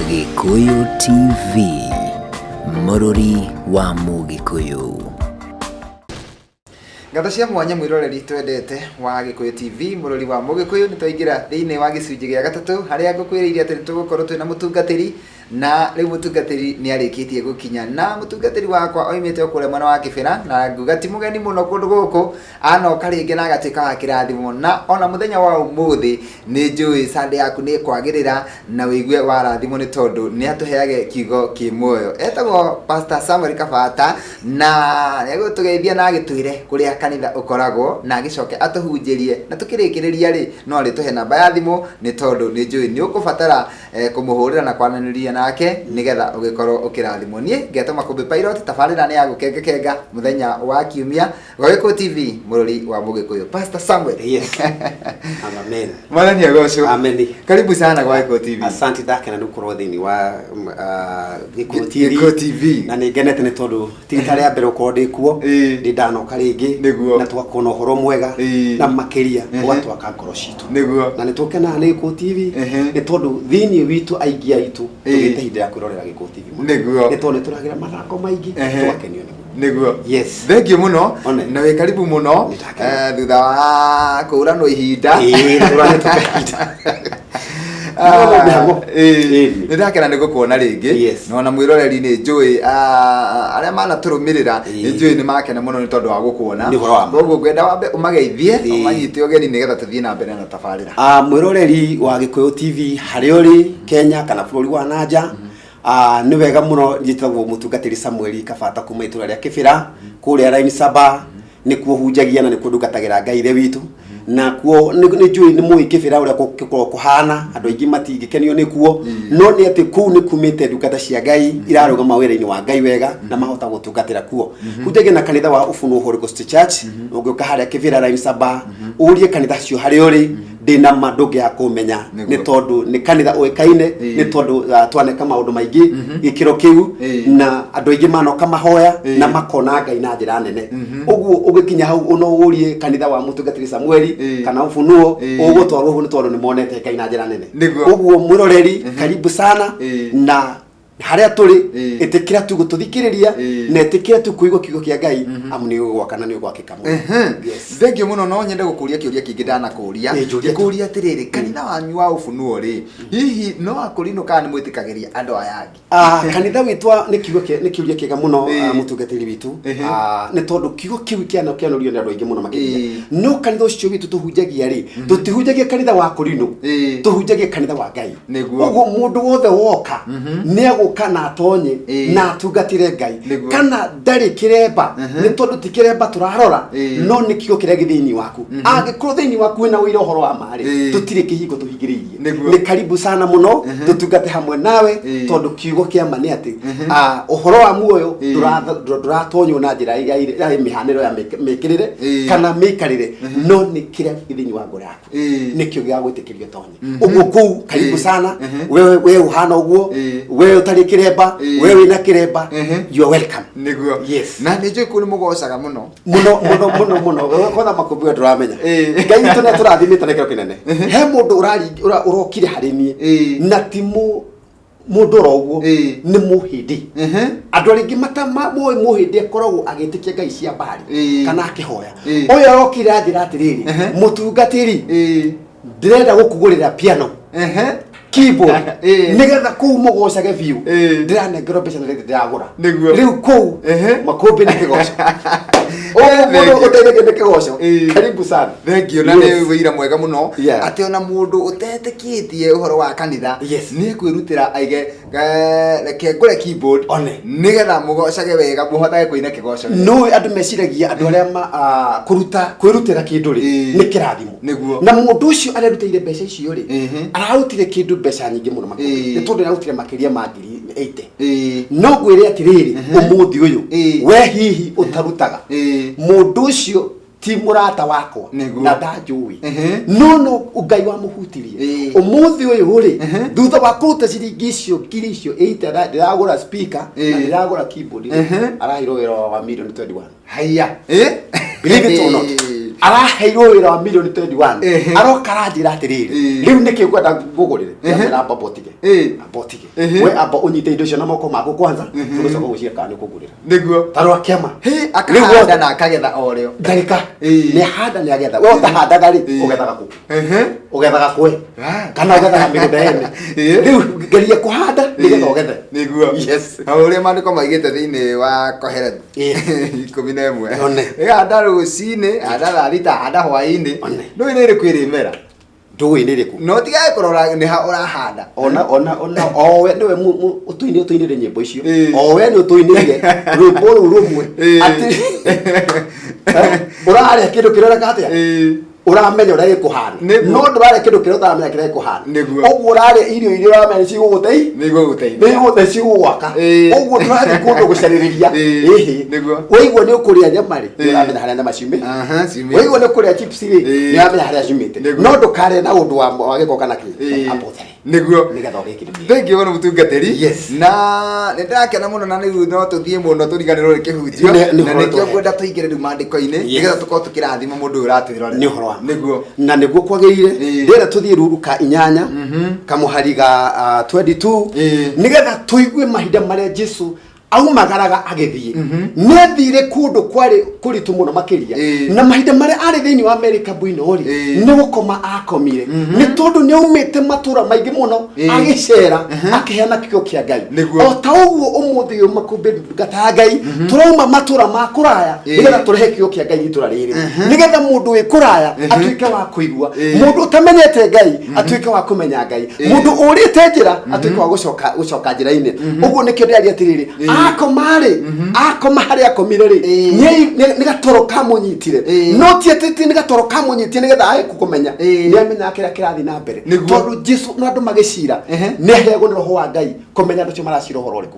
Gĩkũyũ TV, mũrũri wa Mũgĩkũyũ. Ngatho cia mwanya mwĩroreri twendete wa Gĩkũyũ TV, mũrori wa Mũgĩkũyũ, nĩ twaingĩra thĩinĩ wa gĩcunjĩ gĩa gatatũ harĩa ngũkwĩrĩire atĩ nĩ tũgũkorwo twĩna mũtungatĩri na rĩu mũtungatĩri nĩ arĩkĩtie gũkinya na mũtungatĩri wakwa oimĩte o kũrĩa mwena wa Kĩbĩra na nguga ti mũgeni mũno kũndũ gũkũ anoka rĩngĩ na agatuĩka wa kĩrathimo na ona mũthenya wa ũmũthĩ nĩ njũĩ Sunday yaku nĩ ĩkwagĩrĩra na wĩigue warathimwo nĩ tondũ nĩ atũheage kiugo kĩ muoyo. Etagwo Pastor Samuel Kabata na nĩ egũtũgeithia na agĩtwĩre kũrĩa kanitha ũkoragwo na agĩcoke atũhunjĩrie na tũkĩrĩkĩrĩria rĩ no arĩtũhe namba ya thimũ nĩ tondũ nĩ njũĩ nĩ ũkũbatara kũmũhũrĩra na kwaranĩria nake nĩgetha ũgĩkorwo ũkĩrathimwo. Niĩ ngetwo Makũmbĩ Pilot, tabarĩra nĩ ya gũkengakenga mũthenya wa kiumia gwa Gĩkũyũ TV, mũrori wa Mũgĩkũyũ. Pastor Samuel. Yes. Amen. Mwathani agocwo. Amen. Karibu sana gwa Gĩkũyũ TV. Asante, ndakena nĩ gũkorwo thĩinĩ wa Gĩkũyũ TV. Gĩkũyũ TV. Na nĩ ngenete nĩ tondũ ti rita rĩa mbere gũkorwo ndĩ kuo. Ndĩ ndanoka rĩngĩ. Na tũgakorwo na ũhoro mwega na makĩria ũgatwaka ngoro citũ. Na nĩ tũkenaga nĩ Gĩkũyũ TV nĩ tondũ thĩinĩ witũ aingĩ aitũ tũgĩte ihinda rĩa kwĩrorera Gĩkũyũ TV mũno. Nĩ tondũ nĩ tũragĩra mathako maingĩ tũgakenio nĩmo. Yes. Thengiũ mũno. One. Na wĩ karibu mũno. Nĩndakena. Thutha wa kũũranwo ihinda. Ĩĩ, tũranĩtwo kahinda. No, no, mĩhang'o. Ĩĩ. Nĩ ndakena nĩ gũkuona rĩngĩ. Na ona mwĩroreri nĩ njũĩ arĩa manatũrũmĩrĩra nĩ njũĩ nĩ makena mũno nĩ tondũ wa gũkuona. Nĩ ũhoro wa ma. Koguo ngwenda wambe ũmageithie, ũmanyite ũgeni nĩgetha tũthiĩ na mbere na tabarĩra. Mwĩroreri wa Gĩkũyũ TV harĩa ũrĩ Kenya kana bũrũri wa na nja, nĩ wega mũno. Njĩtagwo mũtungatĩri Samuel Kabata kuma itũra rĩa Kĩbĩra kũrĩa Line Saba, nĩkuo hunjagia na nĩkuo ndungatagĩra Ngai ithe witũ. Na kuo nĩ njũĩ nĩ mũĩ Kĩbĩra ũrĩa gũkoragwo kũhana, andũ aingĩ matingĩkenio nĩkuo, no nĩ atĩ kũu nĩ kumĩte ndungata cia Ngai irarũgama wĩra-inĩ wa Ngai wega na mahota gũtungatĩra kuo. Hunjagia na kanitha wa Ufunuo Holy Ghost Church. Ũngĩũka harĩa Kĩbĩra Line Saba ũrie kanitha cio harĩa ũrĩ, ndĩna ma ndũngĩaga kũmenya nĩ tondũ nĩ kanitha ũĩkaine, nĩ tondũ twaneka maũndũ maingĩ gĩkĩro kĩu na andũ aingĩ manoka mahoya na makona Ngai na njĩra nene. Ũguo ũgĩkinya hau no ũrie kanitha wa mũtungatĩri Samueli kana Ufunuo, ũgũtwarwo hau nĩ tondũ nĩ monete Ngai na njĩra nene. Ũguo mwĩroreri, karibu sana na harĩa tũrĩ. Ĩtĩkĩra tu gũtũthikĩrĩria na ĩtĩkĩra tu kũigua kiugo kĩa Ngai, amu nĩ ũgwaka na nĩ ũgwakĩka mũno. Yes. Thengiũ mũno. No nyende gũkũria kĩũria kĩngĩ ndanakũria. Ĩĩ, njũria tu. Ngĩkũria atĩrĩrĩ, kanitha wanyu wa Ũfunuo rĩ, hihi no akũrinũ kana nĩ mwĩtĩkagĩria andũ aya angĩ? Kanitha witũ nĩ kĩũria kĩega mũno, mũtungatĩri witũ. Nĩ tondũ kiugo kĩu kĩanorio nĩ andũ aingĩ mũno makĩria. No kanitha ũcio witũ tũhunjagia rĩ, tũtihunjagia kanitha wa kũrinũ, tũhunjagia kanitha wa Ngai. Ũguo mũndũ wothe woka nĩ agũka na atonye na atungatĩre Ngai kana ndarĩ kĩremba, nĩ tondũ ti kĩremba tũrarora, no nĩ kiugo kĩrĩa gĩ thĩinĩ waku. Angĩkorwo thĩinĩ waku wĩna ũira ũhoro wa ma rĩ, tũtirĩ kĩhingo tũhingĩrĩirie. Nĩ karibu sana mũno tũtungate hamwe nawe, tondũ kiugo kĩa ma nĩ atĩ ũhoro wa muoyo ndũratonywo na njĩra ya mĩhanĩro ya mĩkĩrĩre kana mĩikarĩre, no nĩ kĩrĩa gĩ thĩinĩ wa ngoro yaku nĩkĩo gĩa gwĩtĩkĩrio tonye. Ũguo kũu karibu sana. We ũhana ũguo, we ũtarĩ kĩremba, we wĩna kĩremba, you are welcome. Yes. Na nĩ njũĩ kũu nĩ mũgocaga mũno. Mũno mũno mũno mũno. Kwanza makũmbĩ, we ndũramenya Ngai witũ nĩ atũrathimĩte na kĩro kĩnene. He mũndũ ũrokire harĩ niĩ na ti mũndũ oro ũguo, nĩ mũhĩndĩ. Andũ arĩa matamoĩ mũhĩndĩ akoragwo agĩtĩkia ngai cia mbari kana akĩhoya. Ũyũ arokire anjĩra atĩrĩrĩ, mũtungatĩri, ndĩrenda gũkũgũrĩra piano keyboard nĩgetha kũu mũgocage biũ. Ndĩranengerwo mbeca na rĩrĩ ndĩragũra. Rĩu kũu makũmbĩ nĩ kĩgoco. Ũguo mũndũ ũteithagia nĩ kĩgoco. Karibu sana. Thengiũ, na nĩ wĩira mwega mũno atĩ ona mũndũ ũtetĩkĩtie ũhoro wa kanitha nĩ ekwĩrutĩra aige, "Reke ngũre keyboard One. nĩgetha mũgocage wega, mũhotage kũina kĩgoco wega." No andũ meciragia andũ arĩa kũruta kwĩrutĩra kĩndũ rĩ, nĩ kĩrathimo. Na mũndũ ũcio arerutĩire mbeca icio rĩ, ararutire kĩndũ mbeca nyingĩ mũno makĩria, nĩ tondũ ararutire makĩria ma ngiri 80. No ngwĩre atĩrĩrĩ, ũmũthĩ ũyũ, we hihi ũtarutaga, mũndũ ũcio ti mũrata wakwa na ndanjũĩ, no Ngai wamũhutirie. Ũmũthĩ ũyũ rĩ, thutha wa kũruta ciringi icio ngiri icio 80, ndĩragũra speaker na ndĩragũra keyboard rĩ, araheirwo wĩra wa milioni 21. Haiya. Believe it or not. Araheirwo wĩra wa milioni 21. Aroka aranjĩra atĩrĩrĩ, rĩu nĩkĩ ngwenda ngũgũrĩre? Ndamwĩra amba ũtige. Amba ũtige. We amba ũnyite indo icio na moko maku kwanza, tũgĩcoka gwĩciria kana nĩ ũkũngũrĩra. Tarora kĩama. Hĩ, akahanda na akagetha o rĩo. Ndagĩka nĩ handa nĩ agetha. We ũtahandaga rĩ, ũgethaga kũ? Ũgethaga kwe? Kana ũgethaga mĩgũnda yene? Rĩu geria kũhanda nĩgetha ũgethe. Yes. O ũrĩa maandĩko maigĩte thĩinĩ wa Kohelethu 11. One. Handa rũcinĩ, handa thaa 6, handa hwaĩ-inĩ. One. Ndũĩ nĩ ĩrĩkũ ĩrĩmera. Ndũĩ nĩ ĩrĩkũ. No tigae kũrora nĩ ha ũrahanda. Ona ona ona owe nĩwe ũtũinĩ ũtũinĩre nyĩmbo icio. Owe nĩ ũtũinĩire rwĩmbo rũu rũmwe. Atĩ ũrarĩa kĩndũ kĩroneka atĩa? Ũramenya ũrĩa gĩkũhana. No ndũrarĩa kĩndũ kĩrĩa ũtaramenya kĩrĩa gĩkũhana. Ũguo ũrarĩa irio iria ũramenya nĩ cigũgũtei. Nĩigũgũteithia. Nĩ cigũgwaka. Ũguo ndũrathiĩ kũndũ gũcarĩrĩria. Ĩhĩ. Waigua nĩ ũkũrĩa nyama rĩ, nĩ ũramenya harĩa nyama ciumĩte. Waigua nĩ ũkũrĩa chips rĩ, nĩ ũramenya harĩa ciumĩte. No ndũkarĩe na ũndũ wa gĩko kana kĩ. Amba ũthere. Nĩgetha ũrĩe kĩndũ kĩega. Thank you mũno mũtungatĩri. Yes. Na nĩ ndĩrakena mũno na rĩu no tũthiĩ mũno tũriganĩrwo nĩ kĩhunjio. Nĩ Na ũhoro nĩkĩo tũhete. ngwenda tũingĩre rĩu maandĩko-inĩ Yes. nĩgetha tũkorwo tũkĩrathima mũndũ ũyũ ũratwĩrorera. Nĩ ũhoro wa ma. Na nĩguo kwagĩrĩire. Ndĩrenda tũthiĩ ruru ka 8 kamũhari ga 22, nĩgetha tũigue mahinda marĩa Jesu aumagaraga agĩthiĩ. Nĩ athire kũndũ kwarĩ kũritũ mũno makĩria. Na mahinda marĩa arĩ thĩinĩ wa merikabu ĩno rĩ, nĩ gũkoma akomire. Nĩ tondũ nĩ aumĩte matũra maingĩ mũno agĩcera akĩheana kiugo kĩa Ngai. O ta ũguo ũmũthĩ ũyũ makũmbĩ ndungata ya Ngai tũrauma matũra ma kũraya nĩgetha tũrehe kiugo kĩa Ngai itũra rĩrĩ, nĩgetha mũndũ wĩ kũraya atuĩke wa kũigua, mũndũ ũtamenyete Ngai atuĩke wa kũmenya Ngai, mũndũ ũrĩte njĩra atuĩke wa gũcoka gũcoka njĩra-inĩ. Ũguo nĩkĩo ndĩraria atĩrĩrĩ, akoma rĩ, akoma harĩa akomire rĩ, nĩ gatoro kamũnyitire. No ti atĩ ti nĩ gatoro kamũnyitire nĩgetha age kũmenya. Nĩ amenyaga kĩrĩa kĩrathiĩ na mbere. Tondũ Jesu na andũ magĩcira nĩ aheagwo nĩ Roho wa Ngai kũmenya andũ acio maracira ũhoro ũrĩkũ.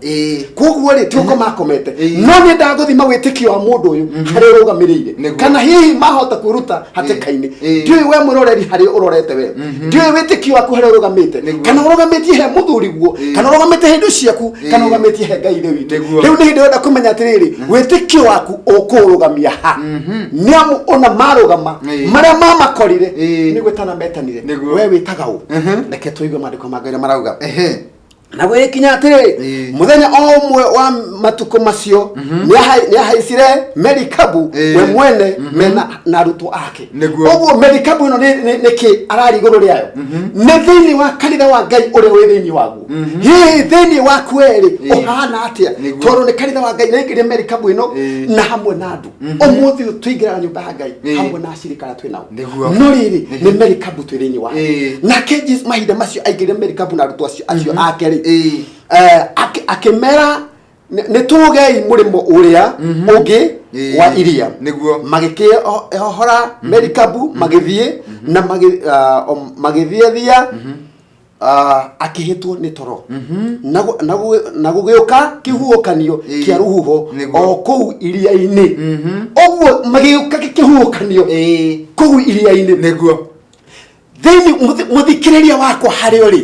Koguo rĩ, ti gũkoma akomete, no nĩ gũthima wĩtĩkio wa mũndũ ũyũ harĩa ũrũgamĩrĩire, kana hihi mahota kwĩruta hatĩka-inĩ. Ndiũĩ we mwĩroreri harĩa ũrorete we, ndiũĩ wĩtĩkio waku harĩa ũrũgamĩte, kana ũrũgamĩtie he mũthuriguo, kana ũrũgamĩte he indo ciaku, kana ũrũgamĩtie he Ngai ithe witũ. Rĩu nĩ hĩndĩ ũrenda kũmenya atĩrĩrĩ, wĩtĩkio waku ũkũũrũgamia ha? Nĩ amu ona marũgama marĩa mamakorire nĩ gwĩtana metanire. We wĩtaga ũ? Reke tũigue maandĩko ma Ngai ũrĩa marauga. Na gwĩkinya atĩrĩ, mũthenya o ũmwe wa matukũ macio nĩahaicire merikabu we mwene mena na arutwo ake. Ũguo merikabu ĩno nĩ kĩ arari igũrũ rĩayo? Nĩ thĩinĩ wa kanitha wa Ngai ũrĩa wĩ thĩinĩ waguo. Hihi thĩinĩ waku werĩ ũhana atĩa? Tondũ nĩ kanitha wa Ngai naingĩria merikabu ĩno na hamwe na andũ. Ũmũthĩ ũyũ tũingĩraga nyũmba ya Ngai hamwe na acirika arĩa twĩ nao. No rĩrĩ, nĩ merikabu twĩ thĩinĩ wayo. Nake Jesu mahinda macio aingĩrire merikabu na arutwo acio ake rĩ, akĩmera nĩ tũgei mũrĩmo ũrĩa ũngĩ wa iria. Magĩkĩohora merikabu magĩthiĩ na magĩthiathia, akĩhĩtwo nĩ toro. Na gũgĩũka kĩhuhũkanio kĩa rũhuho o kũu iria-inĩ. Ũguo magĩũka kĩhuhũkanio kũu iria-inĩ. Thĩinĩ mũthikĩrĩria wakwa harĩa ũrĩ,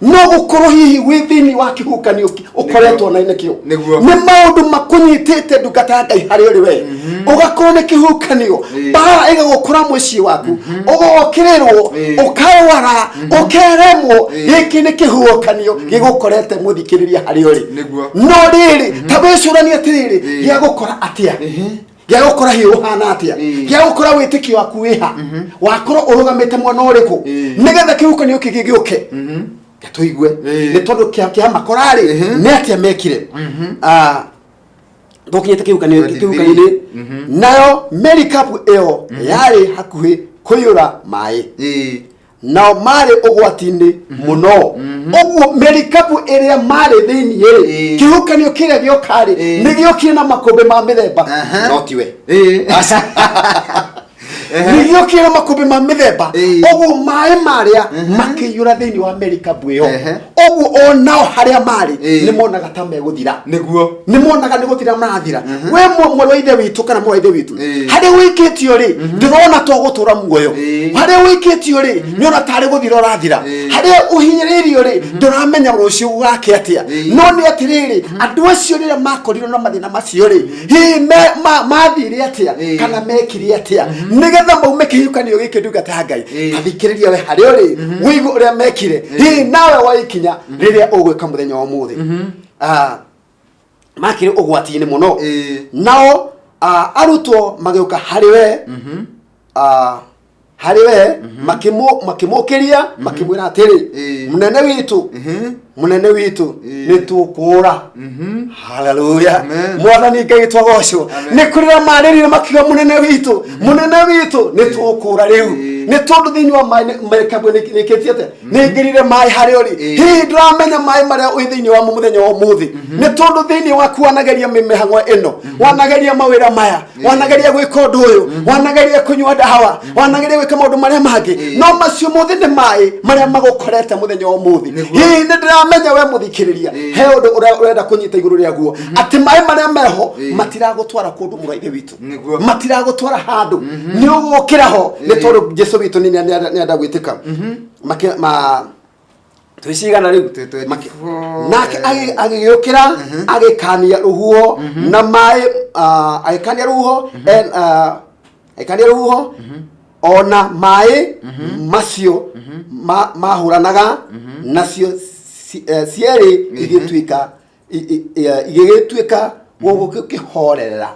no gũkorwo hihi wĩ thĩinĩ wa kĩhuhũkanio ũkoretwo na nakĩo. Nĩ maũndũ makũnyitĩte ndungata ya Ngai harĩa ũrĩ we, ũgakorwo nĩ kĩhuhũkanio, mbara ĩgagũkora mũciĩ waku, ũgokĩrĩrwo, ũkarwara, ũkeremwo. Gĩkĩ nĩ kĩhuhũkanio gĩgũkorete mũthikĩrĩria harĩa ũrĩ. No rĩrĩ, ta wĩcũranie atĩrĩrĩ, gĩagũkora atĩa? Gĩagũkora hihi ũhana atĩa? Gĩagũkora wĩtĩkio waku wĩha? Wakorwo ũrũgamĩte mwena ũrĩkũ nĩgetha kĩhuhũkanio kĩngĩ gĩũke? Tũigue nĩ tondũ kĩamakora rĩ, nĩ atĩa mekire? Tũkinyĩte kĩhuhũkanio-inĩ. Nayo merikabu ĩyo yarĩ hakuhĩ kũiyũra maĩ, nao marĩ ũgwati-inĩ mũno. Ũguo merikabu ĩrĩa marĩ thĩinĩ rĩ, kĩhuhũkanio kĩrĩa gĩoka rĩ, nĩ gĩokire na makũmbĩ ma mĩthemba, no tiwe. Nĩ gĩokire na makũmbĩ ma mĩthemba. Ũguo maĩ marĩa makĩiyũra thĩinĩ wa merikabu ĩyo. Ũguo onao harĩa marĩ nĩ monaga ta megũthira. Nĩ monaga nĩ gũthira marathira. We mwarĩ wa ithe witũ kana mũrũ wa ithe witũ, harĩa ũikĩtio rĩ, ndũrona to gũtũra muoyo. Harĩa ũikĩtio rĩ, nĩ ona tarĩ gũthira ũrathira. Harĩa ũhinyĩrĩirio rĩ, ndũramenya rũciũ gũgakĩa atĩa. No nĩ atĩrĩrĩ, andũ acio rĩrĩa makorirwo na mathĩna macio rĩ, hihi mathire atĩa kana mekire atĩa nĩgetha Nĩgetha maume kĩhiũkanio gĩkĩ, ndungata ya Ngai, tathikĩrĩria we harĩa ũrĩ, wĩigue ũrĩa mekire. Hihi nawe wa ikinya rĩrĩa ũgwĩka mũthenya wa ũmũthĩ. Ah, makĩrĩ ũgwati-inĩ mũno. Nao arutwo magĩũka harĩ we, harĩ we makĩmũkĩria, makĩmwĩra atĩrĩ, "Mũnene witũ, mũnene witũ, nĩ tũkũũra." Haleluya! Amen. Mwathani Ngai twagocwo. Amen. Nĩ kũrĩra marĩrire makiuga, "Mũnene witũ, mũnene witũ, nĩ tũkũũra rĩu." Nĩ tondũ thĩinĩ wa maĩ merikabu nĩkĩtie atĩa? Nĩ ingĩrire maĩ harĩa ũrĩ. Hihi ndũramenya maĩ marĩa wĩ thĩinĩ wamo mũthenya wa ũmũthĩ? Nĩ tondũ thĩinĩ waku wanageria mĩhang'o ĩno, wanageria mawĩra maya, wanageria gwĩka ũndũ ũyũ, wanageria kũnyua ndawa, wanageria gwĩka maũndũ marĩa mangĩ, no macio mothe nĩ maĩ marĩa magũkorete mũthenya wa ũmũthĩ. Hihi nĩ ndĩramenya we mũthikĩrĩria he ũndũ ũrĩa ũrenda kũnyita igũrũ rĩaguo, atĩ maĩ marĩa meho matiragũtwara kũndũ, mũra ithe witũ. Matiragũtwara handũ, nĩ ũgũkĩra ho, nĩ tondũ Jesu witũ nĩ nĩ gwĩtĩka. Twĩcigana rĩu? Twĩ 24. Nake agĩgĩũkĩra, agĩkania rũhuho na maĩ, agĩkania rũhuho, agĩkania rũhuho ona maĩ macio mahũranaga, nacio cierĩ igĩtuĩka igĩgĩtuĩka gũkĩhorerera.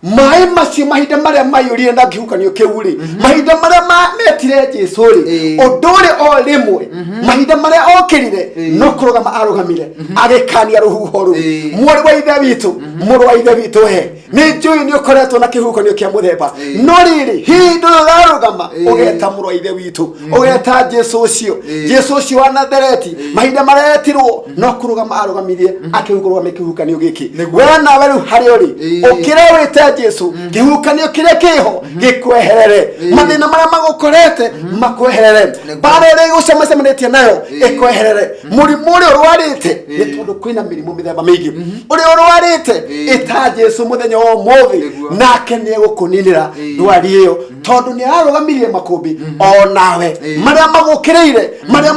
Maĩ macio, mahinda marĩa maiyũrire na kĩhukanio kĩu rĩ, mahinda marĩa metire Jesu rĩ, ũndũ ũrĩ o rĩmwe, mahinda marĩa okĩrire, no kũrũgama arũgamire, agĩkania rũhuho rũu. Mwarĩ wa ithe witũ, mũrũ wa ithe witũ, he nĩ njũĩ nĩ ũkoretwo na kĩhukanio kĩa mũthemba, no rĩrĩ, hihi ndũrĩ ũrarũgama ũgeta mũrũ wa ithe witũ, ũgeta Jesu ũcio, Jesu ũcio wa Nazareti? Mahinda marĩa etirwo, no kũrũgama arũgamirie, akĩrũgamia kĩhukanio gĩkĩ. We nawe rĩu harĩa ũrĩ, ũkĩra wĩte Jesu, kĩhukanio kĩrĩa kĩho gĩkweherere, mathĩna marĩa magũkorete makweherere, mbara ĩrĩa ĩgũcemacemanĩtie nayo ĩkweherere, mũrimũ ũrĩa ũrwarĩte, nĩ tondũ kwĩna mĩrimũ mĩthemba mĩingĩ, ũrĩa ũrwarĩte, ĩta Jesu mũthenya wa ũmũthĩ. Nake nĩ egũkũninĩra ndwari ĩyo, tondũ nĩ ararũgamirie makũmbĩ. O nawe, marĩa magũkĩrĩire, marĩa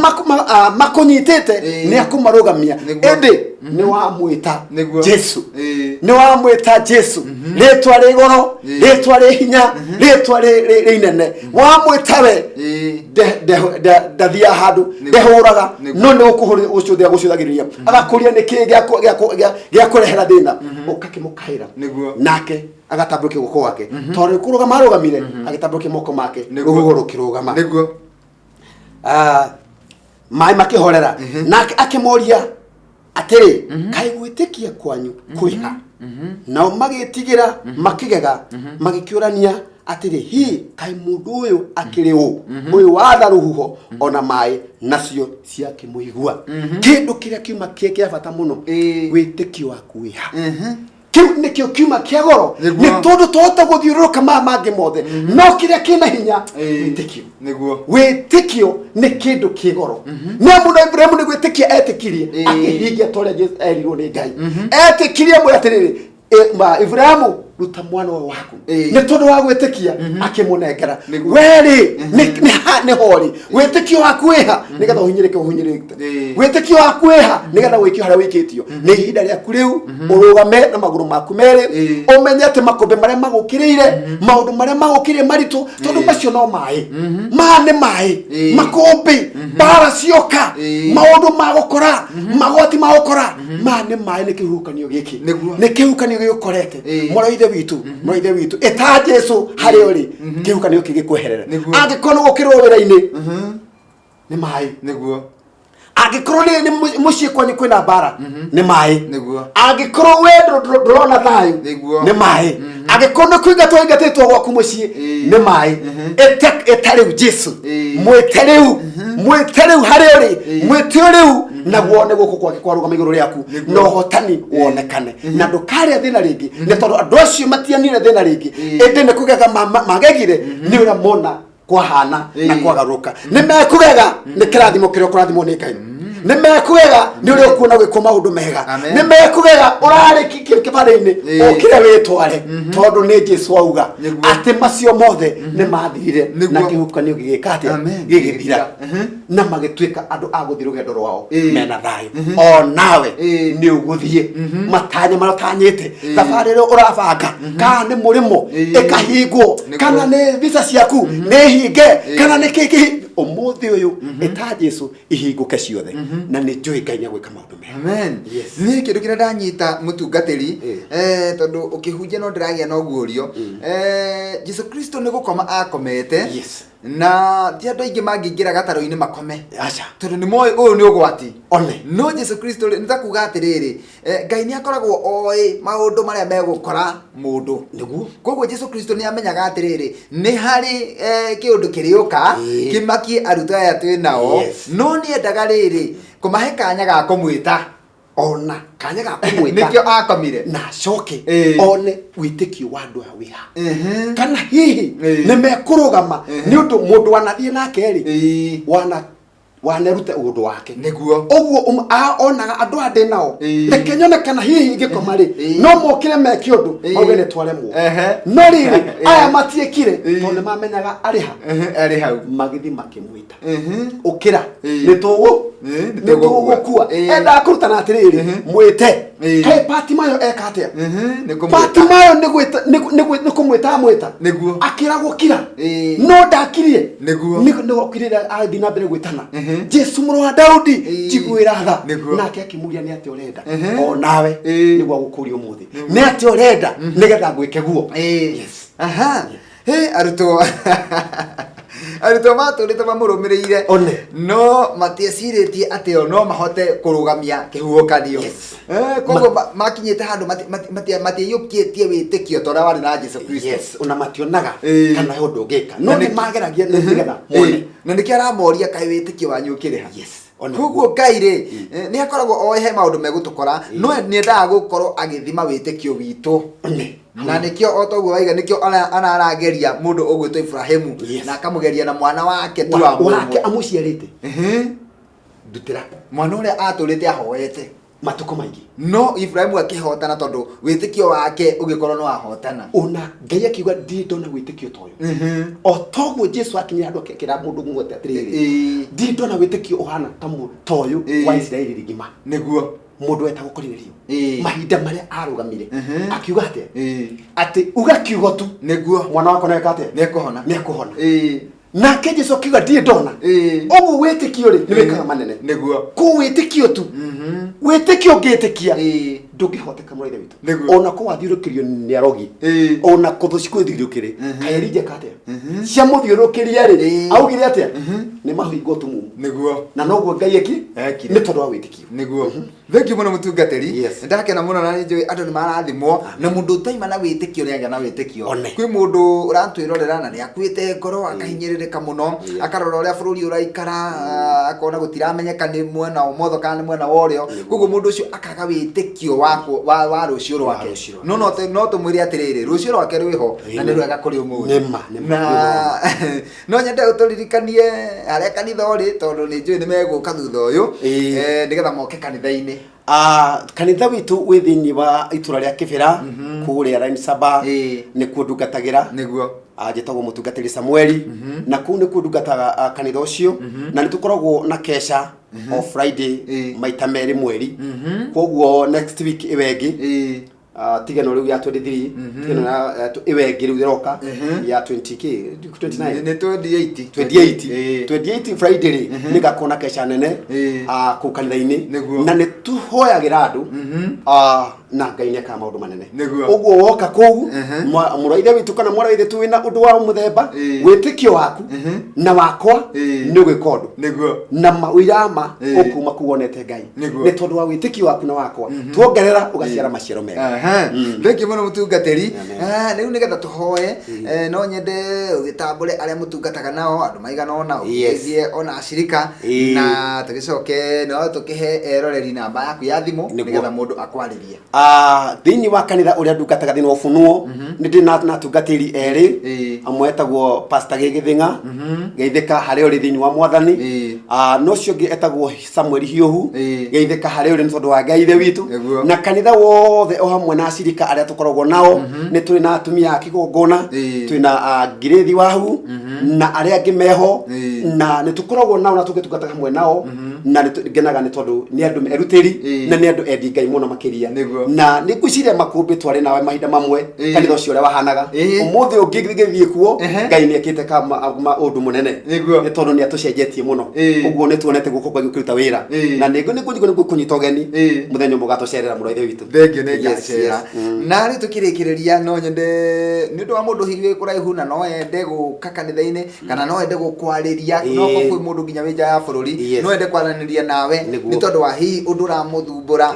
makũnyitĩte, nĩ akũmarũgamia. Ĩndĩ nĩ wamwĩta Jesu, nĩ wamwĩta Jesu, rĩtwa rĩ goro, rĩtwa rĩ hinya, rĩtwa rĩ inene. Wamwĩta we, ndathiaga handũ, ndehũraga, no nĩ gũcũthĩra gũcũthagĩrĩria, agakũria nĩ kĩĩ gĩakũrehera thĩna, ũkakĩmũkaĩra. Nake agatambũrũkia guoko gwake, tondũ kũrũgama arũgamire, agĩtambũrũkia moko make, rũhuho rũkĩrũgama. Ah, maĩ makĩhorera. Nake akĩmoria atĩrĩ, "Kaĩ gwĩtĩkia kwanyu kwĩha?" Nao magĩtigĩra, makĩgega, magĩkĩũrania atĩrĩ, "Hi, kaĩ mũndũ ũyũ akĩrĩ ũ, ũyũ watha rũhuho ona maĩ, nacio ciakĩmũigua?" Kĩndũ kĩrĩa kiuma kĩ kĩa bata mũno, wĩtĩkio waku wĩha? Kĩu nĩkĩo kiuma kĩa goro. Nĩ tondũ twahota gũthiũrũrũka maya mangĩ mothe, no kĩrĩa kĩna hinya, wĩtĩkio. Wĩtĩkio nĩ kĩndũ kĩ goro, nĩ amu na Ibrahimu nĩ gwĩtĩkia etĩkirie, akĩhingia ta ũrĩa Jesu erirwo nĩ Ngai. Etĩkirie mwĩra atĩrĩrĩ, "Ibrahimu, ruta mwana ũyũ waku." Nĩ tondũ wa gwĩtĩkia akĩmũnengera. Werĩ nĩ horĩ wĩtĩkio waku wĩha, nĩgetha ũhinyĩrĩke ũhinyĩrĩte? Wĩtĩkio waku wĩha, nĩgetha wĩkio harĩa wĩkĩtio? Nĩ ihinda rĩaku rĩu ũrũgame na magũrũ maku merĩ, ũmenye atĩ makũmbĩ marĩa magũkĩrĩire, maũndũ marĩa magũkĩrĩire maritũ, tondũ macio no maĩ, maya nĩ maĩ. Makũmbĩ, mbara cioka, maũndũ magũkora, magwati magũkora, maya nĩ maĩ, nĩ kĩhuhũkanio gĩkĩ. Nĩ kĩhuhũkanio gĩgũkorete. Mũrũ wa ithe witũ, mũrũ wa ithe witũ, ĩta Jesu harĩa ũrĩ, kĩhuhũkanio gĩkĩ gĩkweherere. Angĩkorwo nĩ gũkĩrwo wĩra-inĩ, nĩ maĩ. Angĩkorwo nĩ mũciĩ kwanyu kwĩna mbara, nĩ maĩ. Angĩkorwo we ndũrona thayũ, nĩ maĩ. Angĩkorwo nĩ kũingatwo ingatĩtwo gwaku mũciĩ, nĩ maĩ. Ĩta rĩu Jesu. Mwĩte rĩu, mwĩte rĩu harĩa ũrĩ, mwĩte rĩu, naguo nĩ guoko gwake kwarũgama igũrũ rĩaku, na ũhotani wonekane, na ndũkarĩa thĩna rĩngĩ, nĩ tondũ andũ acio matianire thĩna rĩngĩ, ĩndĩ nĩ kũgega magegire nĩ ũrĩa mona kwahana na kwagarũrũka. Nĩ mekũgega nĩ kĩrathimo kĩrĩa ũkũrathimwo nĩ Ngai. Nĩ mekũgega nĩ ũrĩa ũkuona gwĩkwo maũndũ mega. Amen. Nĩ mekũgega ũrarĩ kĩbarĩ-inĩ, ũkĩre wĩtware, tondũ nĩ Jesu auga atĩ macio mothe nĩ mathirire na kĩhuhũkanio gĩgĩka atĩa? Amen. Gĩgĩthira, na magĩtuĩka andũ a gũthiĩ rũgendo rwao mena thayũ. O nawe nĩ ũgũthiĩ matanya marĩa ũtanyĩte, thabarĩ ĩrĩa ũrabanga, kana nĩ mũrĩmo ĩkahingwo, kana nĩ visa ciaku nĩ hinge, kana nĩ kĩ kĩ ũmũthĩ ũyũ, ĩta Jesu ihingũke ciothe, na nĩ njũĩ Ngai nĩ agwĩka maũndũ mega. Amen. Yes. Niĩ kĩndũ kĩrĩa ndanyita, mũtungatĩri, tondũ ũkĩhunjia no ndĩragĩa na ũguũrio. Jesu Kristo nĩ gũkoma akomete. Na ti andũ aingĩ mangĩingĩra gatarũ-inĩ makome. Aca. Tondũ nĩ moĩ ũyũ nĩ ũgwati. One. No Jesu Kristo rĩ, nĩ ta kuga atĩrĩrĩ, Ngai nĩ akoragwo oĩ maũndũ marĩa megũkora mũndũ. Koguo Jesu Kristo nĩ amenyaga atĩrĩrĩ, nĩ harĩ kĩũndũ kĩrĩũka kĩmakie arutwo aya twĩ nao. No nĩ endaga rĩrĩ kũmahe kanya ga kũmwĩta. Ona kanya ga kũmwĩta. Nĩkĩo akomire. Na acoke one wĩtĩkio wa andũ aya wĩha, kana hihi nĩ mekũrũgama, nĩ ũndũ mũndũ wanathiĩ nake rĩ, wana wanerute ũndũ wake. Ũguo onaga andũ aya ndĩ nao, reke nyone kana hihi ingĩkoma rĩ, no mokĩre meke ũndũ, mauge nĩ twaremwo. No rĩrĩ, aya matiĩkire, tondũ nĩ mamenyaga arĩ ha. Arĩ hau. Magĩthiĩ makĩmwĩta, ũkĩra, nĩ tũgũ nĩ nĩ tũgũkua. Endaga kũrutana atĩrĩrĩ, mwĩte. Kaĩ Patimayo eka atĩa? Nĩ kũmwĩta. Patimayo nĩ gwĩta, nĩ kũmwĩta amwĩta. Akĩragwo kira, no ndakirie. Nĩ okirire athiĩ na mbere gwĩtana, Jesu mũrũ wa Daudi, njiguĩra tha. Nake akĩmũria, nĩ atĩa ũrenda? O nawe nĩguo agũkũria ũmũthĩ, nĩ atĩa ũrenda nĩgetha ngwĩke guo? Yes. Aha. He arutwo matũrĩte mamũrũmĩrĩire. One. No matiecirĩtie atĩ o no mahote kũrũgamia kĩhuhũkanio. Koguo makinyĩte handũ matiaiyũkĩtie wĩtĩkio ta ũrĩa warĩ na Jesu Kristo. Yes, ona mationaga kana he ũndũ ũngĩka, no nĩ mageragia nĩgetha mone. Na nĩkĩo aramoria, kaĩ wĩtĩkio wanyu ũkĩrĩ ha? Yes. Ona Koguo Ngai rĩ, nĩ akoragwo oĩ he maũndũ megũtũkora, no nĩ endaga gũkorwo agĩthima wĩtĩkio witũ. One. Na nĩkĩo o toguo waiga, nĩkĩo ararageria mũndũ ũgwĩtwo Ibrahimu, na akamũgeria na mwana wake tu wa wake mũmwe. Amuciarĩte, ndutĩra. Mwana ũrĩa atũrĩte ahoete matukũ maingĩ. No Ibrahimu akĩhotana tondũ wĩtĩkio wake ũgĩkorwo nĩ wahotana. Ona Ngai akiuga, ndirĩ ndona wĩtĩkio ta ũyũ. O toguo Jesu akinyire handũ akĩra mũndũ mũgwete atĩrĩrĩ, ndirĩ ndona wĩtĩkio ũhana ta ta ũyũ wa Isiraeli rigima. Mũndũ wetagwo Korinelio, mahinda marĩa arũgamire, akiuga atĩa? Atĩ uga kiugo tu, mwana wakwa nĩeka atĩa? Nĩekũhona. Nĩekũhona. Nake Jesu akiuga, ndirĩ ndona. Ũguo wĩtĩkio rĩ, nĩ wĩkaga manene. Kũu wĩtĩkio tu, wĩtĩkio ũngĩtĩkia, ndũngĩhoteka, mũrũ wa ithe witũ. Ona ko wathiũrũkĩrio nĩ arogi, ona kũthũ cikũthiũrũkĩrĩ, kaĩ Elija eka atĩa? Ciamũthiũrũkĩria rĩ, augire atĩa? Nĩ mahingwo tumumu. Na noguo Ngai eki Ekire. Nĩ tondũ wa wĩtĩkio. Nĩguo, thank you mũno, mũtungatĩri. Ndakena mũno na nĩnjũĩ andũ nĩ marathimwo, na mũndũ ũtaima na wĩtĩkio nĩ agĩa na wĩtĩkio. One. Kwĩ mũndũ ũratwĩrorera na nĩ akuĩte ngoro, akahinyĩrĩrĩka mũno, akarora ũrĩa bũrũri ũraikara, akona gũtiramenyeka nĩ mwena wa ũmotho kana nĩ mwena wa ũrĩo, koguo mũndũ ũcio akaga wĩtĩkio wa rũciũ rwake. Rũciũ rwake. No tũmwĩre atĩrĩrĩ, rũciũ rwake rwĩho na nĩ rwega kũrĩ ũmũthĩ. Nĩma, nĩma. Na no nyende ũtũririkanie harĩa kanitha ũrĩ, tondũ nĩ njũĩ nĩ megũka thutha ũyũ, nĩgetha moke kanitha-inĩ. Kanitha witũ wĩ thĩinĩ wa itũra rĩa Kĩbĩra, kũrĩa line saba. Nĩkuo ndungatagĩra. Njĩtagwo mũtungatĩri Samueli, na kũu nĩkuo ndungataga, kanitha ũcio, na nĩ tũkoragwo na kesha o Friday, maita merĩ mweri. Koguo next week ĩyo ĩngĩ, tiga ĩno rĩu ya 23, tiga ĩno ĩyo ĩngĩ rĩu ĩroka ya 20 k 29. Nĩ 28. 28. 28 Friday rĩ, nĩ ngakorwo na kesha nene kũu kanitha-inĩ. Na nĩ tũhoyagĩra andũ, na Ngai nĩ ekaga maũndũ manene. Ũguo woka kũu, mũrũ wa ithe witũ kana mwarĩ wa ithe witũ wĩna ũndũ wa mũthemba, wĩtĩkio waku na wakwa nĩ ũgwĩka ũndũ na ũira ma ũkuma kũu wonete Ngai, nĩ tondũ wa wĩtĩkio waku na wakwa, tuongerera ũgaciara maciaro mega. Aha. Thank you mũno mũtungatĩri. Amen. Ah, rĩu nĩgetha tũhoe no nyende ũgĩtambũre arĩa mũtungataga nao andũ maigana ũna, Yes. ũgĩthiĩ ona acirika na tũgĩcoke no tũkĩhe eroreri namba yaku ya thimũ Nĩguo. nĩgetha mũndũ akwarĩrie. Ah, thĩinĩ wa kanitha ũrĩa ndungataga thĩinĩ wa ũfunuo nĩ ndĩ na na atungatĩri erĩ. Amwe etagwo Pastor Gĩgĩthĩng'a, geithĩka harĩa ũrĩ thĩinĩ wa Mwathani. Ah, na ũcio ũngĩ etagwo Samuel Hiũhu, geithĩka harĩa ũrĩ nĩ tondũ wa Ngai Ithe witũ. Na kanitha wothe o hamwe na acirika arĩa tũkoragwo nao, nĩ tũrĩ na atumia a kĩgongona, twĩ na Ngirĩthi Wahu na arĩa angĩ meho, na nĩ tũkoragwo nao na tũgĩtungata hamwe nao, na nĩ ngenaga nĩ tondũ nĩ andũ erutĩri na nĩ andũ endi Ngai mũno makĩria. Na nĩ ngwĩciria makũmbĩ twarĩ nawe mahinda mamwe, kanitha ũcio ũrĩa wahanaga ũmũthĩ ũngĩgĩthiĩ kuo, Ngai nĩ ekĩte ũndũ mũnene nĩ tondũ nĩ atũcenjetie mũno. Ũguo nĩ tuonete guoko kwa gũkĩruta wĩra, na nĩ ngũnyita ũgeni mũthenya ũmwe ũgatũcerera mũno Ithe witũ. Thengiũ, nĩ ngacera. Na rĩu tũkĩrĩkĩrĩria, no nyende nĩ ũndũ wa mũndũ hihi wĩ kũraihu na no ende gũka kanitha-inĩ kana no ende gũkwarĩria, no korwo kwĩ mũndũ nginya wĩ nja ya bũrũri, no ende kwaranĩria nawe nĩ tondũ wa hihi ũndũ ũramũthumbũra,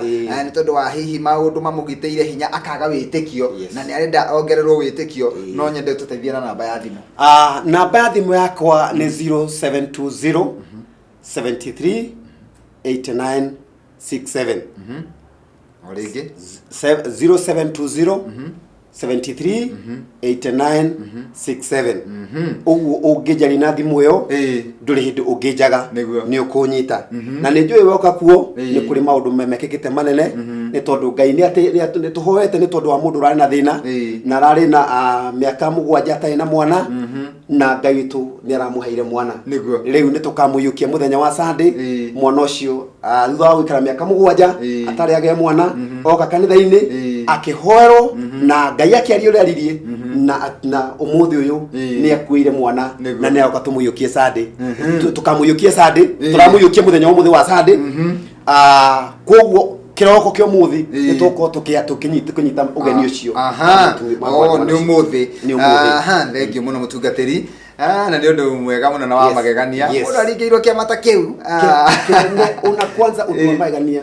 nĩ tondũ wa hihi maũndũ mamũgitĩire hinya akaga wĩtĩkio, na nĩ arenda ongererwo wĩtĩkio, no nyende ũtũteithie na namba ya thimũ. Ah, namba ya thimũ yakwa nĩ 0720 73 89 67. O rĩngĩ. 0720 73 89 67. Ũguo ũngĩnjaria na thimũ ĩyo, ndũrĩ hĩndĩ ũngĩnjaga. Nĩ ũkũnyita, na nĩ njũĩ woka kuo nĩ kũrĩ maũndũ mekĩkĩte manene, nĩ tondũ Ngai nĩ nĩ tũhoete nĩ tondũ wa mũndũ ũrarĩ na thĩna na ararĩ na mĩaka 7 atarĩ na mwana, na Ngai witũ nĩ aramũheire mwana. Rĩu nĩ tũkamũiyũkia mũthenya wa Sunday. Mwana ũcio, thutha wa gũikara mĩaka 7 atarĩ agĩa mwana, oka kanitha-inĩ, akĩhoerwo na Ngai akĩaria ũrĩa aririe, na ũmũthĩ ũyũ nĩ akuĩire mwana. Na nĩ agoka tũmũiyũkie Sunday. Tũkamũiyũkie Sunday. Tũramũiyũkia mũthenya wa ũmũthĩ wa Sunday. Ah, koguo kĩroko kĩa ũmũthĩ nĩ tũgũkorwo tũkĩnyita kũnyita ũgeni ũcio. Aha. Oh, nĩ ũmũthĩ. Nĩ ũmũthĩ. Aha, thengiũ mũno mũtungatĩri. Ah, na nĩ ũndũ mwega mũno na wa magegania. Mũndũ aringĩirwo kĩama ta kĩu. Ah. Kĩnene ona kwanza ũndũ wa magegania,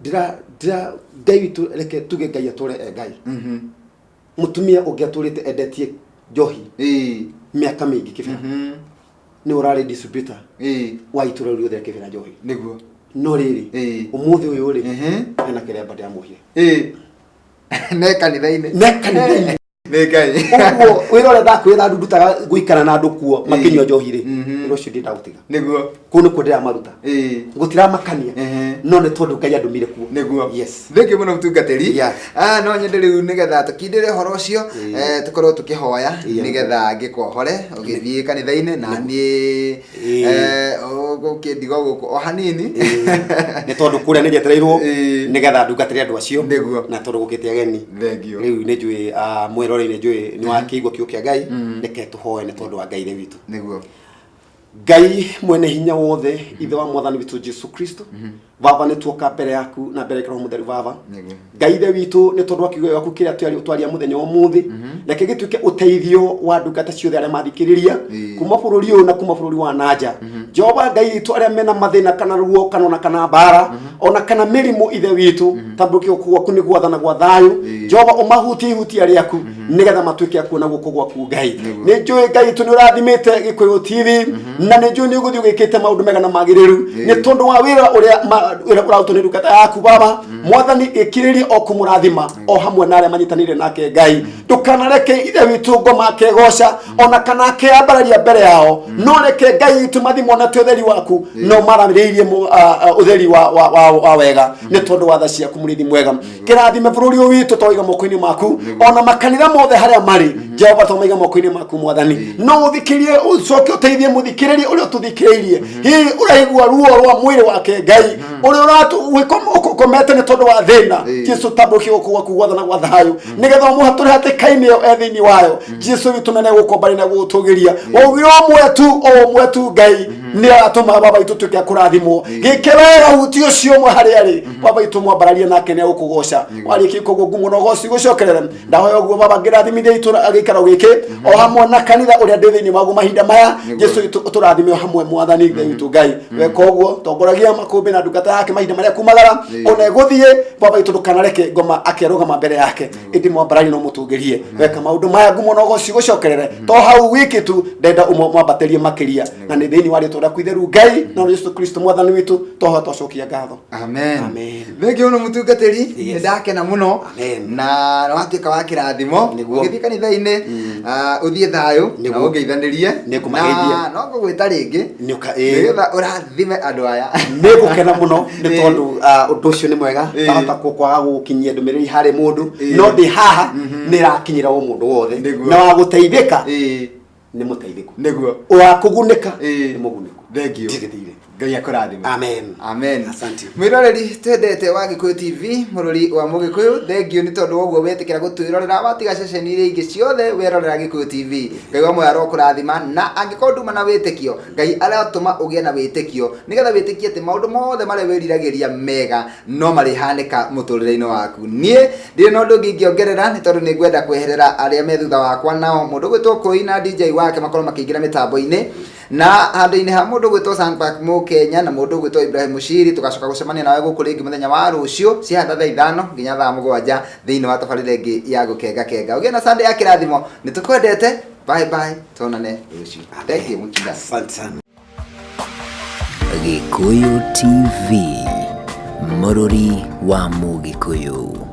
ndĩra ndĩra Ngai witũ, reke tuge Ngai atũre e Ngai. Mũtumia ũngĩ atũrĩte endetie njohi mĩaka mĩingĩ kĩbĩra, nĩ ũrarĩ distributor wa itũra rĩu rĩothe rĩa Kĩbĩra njohi. No rĩrĩ, ũmũthĩ ũyũ rĩ, hena kĩremba ndĩramũhire. Ne kanitha-inĩ. Ne kanitha-inĩ. Nĩ Ngai. Ũguo wĩra ũrĩa ndakwĩra ndutaga gũikara na andũ kuo makĩnyua njohi rĩ, wĩra ũcio ndĩndagũtiga. Kũu nĩkuo ndĩramaruta. Gũtiramakania, no nĩ tondũ Ngai andũmire kuo. Yes. Thengiũ mũno mũtungatĩri. Ah, no nyende rĩu nĩgetha tũkindĩre ũhoro ũcio, tũkorwo tũkĩhoya nĩgetha ngĩkuohore ũgĩthiĩ kanitha-inĩ na niĩ ũgũkĩndiga gũkũ o hanini. Nĩ tondũ kũrĩa nĩ njetereirwo nĩgetha ndungatĩre andũ acio. Na tondũ gũkĩte ageni. Thengiũ. Rĩu nĩ njũĩ, mwĩroreri nĩ njũĩ nĩ wakĩigua kiugo kĩa Ngai. Reke tũhoe nĩ tondũ wa Ngai Ithe witũ. Ngai mwene hinya wothe, Ithe wa Mwathani witũ Jesu Kristo, Baba, nĩ tuoka mbere yaku na mbere ya Roho Mũtheru. Baba Ngai Ithe witũ, nĩ tondũ wa kiugo gĩaku kĩrĩa twaria mũthenya wa ũmũthĩ, reke gĩtuĩke ũteithio wa ndungata ciothe arĩa mathikĩrĩria kuma bũrũri ũyũ na kuma bũrũri wa nanja. Jehova Ngai witũ, arĩa mena mathĩna kana ruo kana ona kana mbara ona kana mĩrimũ, Ithe witũ, tambũrũkia guoko gwaku nĩ gwathana gwa thayũ. Jehova, ũmahutie ihutia rĩaku nĩgetha matuĩke a kuona guoko gwaku. Ngai, nĩ njũĩ Ngai witũ nĩ ũrathimĩte Gĩkũyũ TV, na nĩ njũĩ nĩ ũgũthiĩ ũgĩkĩte maũndũ mega na magĩrĩru nĩ tondũ wa wĩra ũrĩa wĩra ũrarutwo nĩ ndungata yaku. Baba Mwathani, ĩkirĩrie o kũmũrathima o hamwe na arĩa manyitanĩire nake. Ngai, ndũkanareke Ithe witũ ngoma akegoca ona kana akeambararia mbere yao, no reke Ngai witũ mathi monete ũtheri waku, no maramĩrĩirie ũtheri wa wega nĩ tondũ wa tha ciaku. Mũrĩithi mwega, kĩrathime bũrũri ũyũ witũ, twaiga moko-inĩ maku, ona makanitha mothe harĩa marĩ. Jehova, twamaiga moko-inĩ maku. Mwathani, no ũthikĩrie, ũcoke ũteithie mũthikĩrĩrie ũrĩa ũtũthikĩrĩirie, hihi ũraigua ruo rwa mwĩrĩ wake. Ngai, ũrĩa ũkomete nĩ tondũ wa thĩna, Jesu, tambũrũkia guoko gwaku gwathana gwa thayũ nĩgetha ũmũhatũre hatĩka-inĩ ĩyo e thĩinĩ wayo. Jesu witũ, nene gũkũ mbarĩ na gũgũtũgĩria, waugire ũmwe tu, o ũmwe tu Ngai. Nĩ aratũma, Baba witũ, tuĩke a kũrathimwo. Gĩke wega huti ũcio ũmwe harĩa arĩ, Baba witũ, mwambararie nake nĩ egũkũgoca. Warĩkia koguo, ngumo na ũgoci gũcokerere. Ndahoya ũguo, Baba, ngĩrathimithia itũra, gĩikaro gĩkĩ o hamwe na kanitha ũrĩa ndĩ thĩinĩ waguo mahinda maya. Jesu witũ, ũtũrathime o hamwe. Mwathani Ngai witũ, Ngai weka ũguo, tongoragia makũmbĩ na ndungata yake mahinda marĩa kumagara ona ĩgũthiĩ. Baba witũ, ndũkanareke ngoma akĩrũgama mbere yake, ĩndĩ mwambararie no mũtũngĩrie. Weka maũndũ maya, ngumo na ũgoci gũcokerere. To hau wiki tu, ndenda ũmwe mwambatĩrie makĩria, na nĩ thĩinĩ wa rĩtwa rĩaku itheru, Ngai, na Yesu Kristo Mwathani witũ, twahoya twacokia ngatho. Amen. Amen. Thengiũ mũno, mũtungatĩri. Yes. Nĩ ndakena mũno. Amen. Na nĩ watuĩka wa kĩrathimo. Ũgĩthiĩ kanitha-inĩ, ũthiĩ thayũ na ũngeithanĩrie. Nĩngũmageithia. Na no ngũgwĩta rĩngĩ Nĩũka- ĩĩ. nĩgetha ũrathime andũ aya. Nĩ ngũkena mũno nĩ tondũ ũndũ ũcio nĩ mwega. Ndahota kwaga gũkinyia ndũmĩrĩri harĩ mũndũ, no ndĩ haha nĩ ĩrakinyĩra o mũndũ wothe. Na wa gũteithĩka nĩ mũteithĩku, wa kũgunĩka nĩ mũgunĩku. Thengiũ. Ndirĩ thirĩ. Ngai akũrathime. Amen. Amen. Asante. Mwĩroreri twendete wa Gĩkũyũ TV, mũrori wa Mũgĩkũyũ, thengiũ nĩ tondũ wa ũguo wetĩkĩra gũtwĩrorera, watiga ceceni iria ingĩ ciothe werorera Gĩkũyũ TV. Ngai wa muoyo arokũrathima, na angĩkorwo nduma na wĩtĩkio, Ngai aratũma ũgĩe na wĩtĩkio nĩgetha wĩtĩkie atĩ maũndũ mothe marĩa wĩriragĩria mega no marĩhanĩka mũtũrĩre-inĩ waku. Niĩ ndirĩ na ũndũ ũngĩ ingĩongerera nĩ tondũ nĩ ngwenda kweherera arĩa me thutha wakwa, nao mũndũ gwĩtwo Kũi na DJ wake makorwo makĩingĩra mĩtambo-inĩ na handũ-inĩ ha mũndũ gwĩtwo Sandpark Mũkenya na mũndũ gwĩtwo Ibrahim Mushiri. Tũgacoka gũcemania nawe gũkũ rĩngĩ mũthenya wa rũciũ ciahana thaa 5 nginya thaa 7 thĩinĩ wa tabarĩra ĩngĩ ya Gũkenga Kenga. Ũgĩe na Sunday ya kĩrathimo, nĩ tũkwendete. Bye bye, tuonane rũciũ. Thank you, mũtindani. Asante sana. Gĩkũyũ TV, mũrũri wa Mũgĩkũyũ.